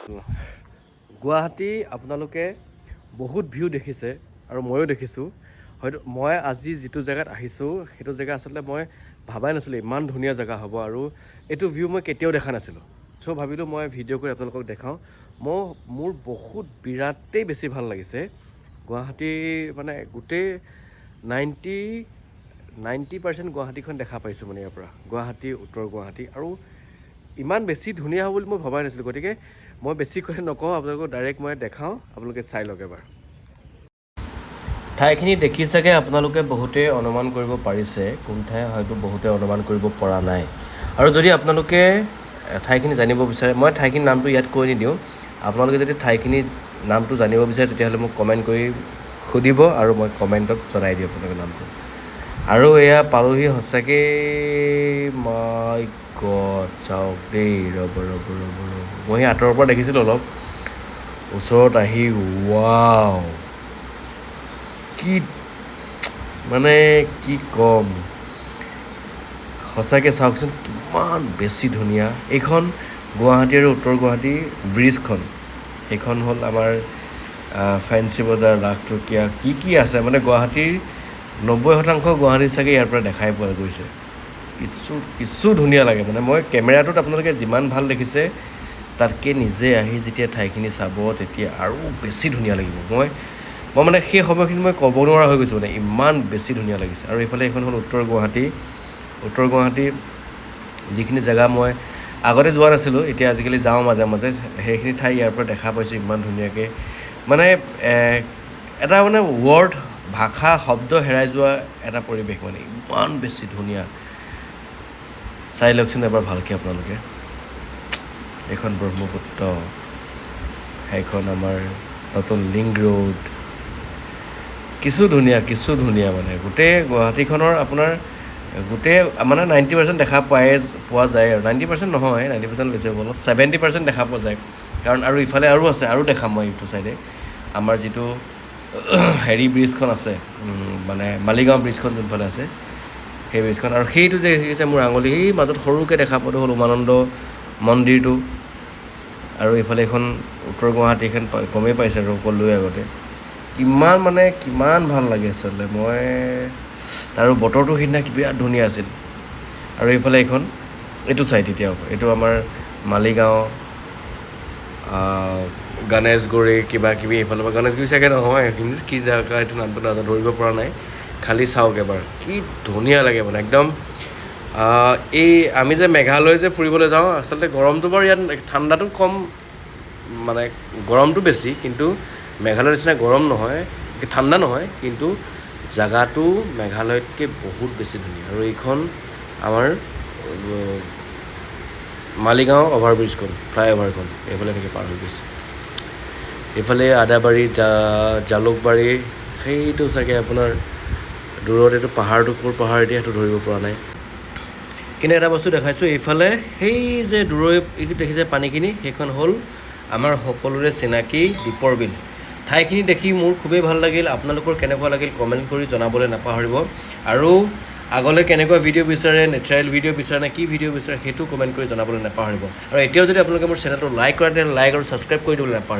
গুৱাহাটী আপোনালোকে বহুত ভিউ দেখিছে আৰু ময়ো দেখিছোঁ। হয়তো মই আজি যিটো জেগাত আহিছোঁ, সেইটো জেগা আচলতে মই ভাবাই নাছিলোঁ ইমান ধুনীয়া জেগা হ'ব আৰু এইটো ভিউ মই কেতিয়াও দেখা নাছিলোঁ। চ' ভাবিলোঁ মই ভিডিঅ' কৰি আপোনালোকক দেখাওঁ। মোৰ বহুত বিৰাটেই বেছি ভাল লাগিছে। গুৱাহাটী মানে গোটেই 90% গুৱাহাটীখন দেখা পাইছোঁ মানে ইয়াৰ পৰা, গুৱাহাটী, উত্তৰ গুৱাহাটী। আৰু ইমান বেছি ধুনীয়া হ'ব বুলি মই ভবাই নাছিলোঁ। গতিকে মই বেছি কথা নকওঁ, আপোনালোকক ডাইৰেক্ট মই দেখাওঁ, আপোনালোকে চাই লওক এবাৰ। ঠাইখিনি দেখি চাগে আপোনালোকে বহুতেই অনুমান কৰিব পাৰিছে কোন ঠাই, হয়তো বহুতে অনুমান কৰিব পৰা নাই। আৰু যদি আপোনালোকে ঠাইখিনি জানিব বিচাৰে, মই ঠাইখিনিৰ নামটো ইয়াত কৈ নিদিওঁ। আপোনালোকে যদি ঠাইখিনিৰ নামটো জানিব বিচাৰে, তেতিয়াহ'লে মোক কমেণ্ট কৰি সুধিব আৰু মই কমেণ্টত জনাই দিম আপোনালোকৰ নামটো। আৰু এয়া পালোহি। সঁচাকৈ, মাই গড, চাওক দেই। ৰ'ব, ৰ'ব, ৰ'ব, ৰ'ব। মই সেই আঁতৰৰ পৰা দেখিছিলোঁ অলপ, ওচৰত আহি ৱাও, কি মানে কি ক'ম! সঁচাকৈ চাওকচোন, কিমান বেছি ধুনীয়া। এইখন গুৱাহাটী আৰু উত্তৰ গুৱাহাটী ব্ৰিজখন। সেইখন হ'ল আমাৰ ফেঞ্চি বজাৰ, লাখটকীয়া, কি কি আছে, মানে গুৱাহাটীৰ 90% গুৱাহাটী চাগে ইয়াৰ পৰা দেখাই পোৱা গৈছে। কিছু কিছু ধুনীয়া লাগে। মানে মই কেমেৰাটোত আপোনালোকে যিমান ভাল দেখিছে, তাতকৈ নিজে আহি যেতিয়া ঠাইখিনি চাব, তেতিয়া আৰু বেছি ধুনীয়া লাগিব। মই মানে সেই সময়খিনি মই ক'ব নোৱাৰা হৈ গৈছোঁ, মানে ইমান বেছি ধুনীয়া লাগিছে। আৰু এইফালে এইখন হ'ল উত্তৰ গুৱাহাটী। উত্তৰ গুৱাহাটী যিখিনি জেগা মই আগতে যোৱা নাছিলোঁ, এতিয়া আজিকালি যাওঁ মাজে মাজে, সেইখিনি ঠাই ইয়াৰ পৰা দেখা পাইছোঁ ইমান ধুনীয়াকৈ। মানে এটা মানে ৱৰ্ড, ভাষা, শব্দ হেৰাই যোৱা এটা পৰিৱেশ, মানে ইমান বেছি ধুনীয়া। চাই লওকচোন এবাৰ ভালকৈ আপোনালোকে। এইখন ব্ৰহ্মপুত্ৰ, সেইখন আমাৰ নতুন লিংক ৰোড। কিছু ধুনীয়া, কিছু ধুনীয়া। মানে গোটেই গুৱাহাটীখনৰ আপোনাৰ গোটেই মানে 90% দেখা পায়ে পোৱা যায়। আৰু 90% নহয়, 90% বেছি হ'ব অলপ, 70% দেখা পোৱা যায়। কাৰণ আৰু ইফালে আৰু আছে, আৰু দেখাম মই। এইটো চাইডে আমাৰ যিটো হেৰি ব্ৰিজখন আছে, মানে মালিগাঁও ব্ৰিজখন যোনফালে আছে, সেই ব্ৰিজখন। আৰু সেইটো যে দেখিছে মোৰ আঙুলি, সেই মাজত সৰুকৈ দেখা পোৱাটো হ'ল উমানন্দ মন্দিৰটো। আৰু এইফালে এইখন উত্তৰ গুৱাহাটী, এইখন গমেই পাইছে আৰু ক'লোৱে আগতে। কিমান মানে কিমান ভাল লাগে আচলতে মই। আৰু বতৰটো সেইদিনা বিৰাট ধুনীয়া আছিল। আৰু এইফালে এইখন এইটো চাইড, এতিয়া এইটো আমাৰ মালিগাঁও, গণেশগুৰি, কিবা কিবি এইফালৰ পৰা। গণেশগুৰি চাগে নহয়, এইখিনি কি জেগা, এইটো নামটো নাজানো, ধৰিব পৰা নাই। খালি চাওক এবাৰ, কি ধুনীয়া লাগে। মানে একদম এই আমি যে মেঘালয় যে ফুৰিবলৈ যাওঁ, আচলতে গৰমটো বাৰু ইয়াত ঠাণ্ডাটো কম, মানে গৰমটো বেছি, কিন্তু মেঘালয়ৰ নিচিনা গৰম নহয়, ঠাণ্ডা নহয়, কিন্তু জেগাটো মেঘালয়তকৈ বহুত বেছি ধুনীয়া। আৰু এইখন আমাৰ মালিগাঁও অভাৰব্ৰিজখন, ফ্লাই অভাৰখন এইফালে এনেকৈ পাৰ হৈ গৈছে। এইফালে আদাবাৰী, জালুকবাৰী, সেইটো চাগে আপোনাৰ দূৰত এইটো পাহাৰটো ক'ৰ পাহাৰ এতিয়া সেইটো ধৰিব পৰা নাই, কিন্তু এটা বস্তু দেখাইছোঁ। এইফালে সেই যে দূৰৈ এইটো দেখিছে পানীখিনি, সেইখন হ'ল আমাৰ সকলোৰে চিনাকি দীপৰ বিল। ঠাইখিনি দেখি মোৰ খুবেই ভাল লাগিল। আপোনালোকৰ কেনেকুৱা লাগিল কমেণ্ট কৰি জনাবলৈ নাপাহৰিব। আৰু আগলৈ কেনেকুৱা ভিডিঅ' বিচাৰে, নেচাৰেল ভিডিঅ' বিচাৰে নে কি ভিডিঅ' বিচাৰে, সেইটো কমেণ্ট কৰি জনাবলৈ নাপাহৰিব। আৰু এতিয়াও যদি আপোনালোকে মোৰ চেনেলটো লাইক কৰে, তেতিয়াহ'লে লাইক আৰু ছাবস্ক্ৰাইব কৰি দিবলৈ নাপাহৰিব।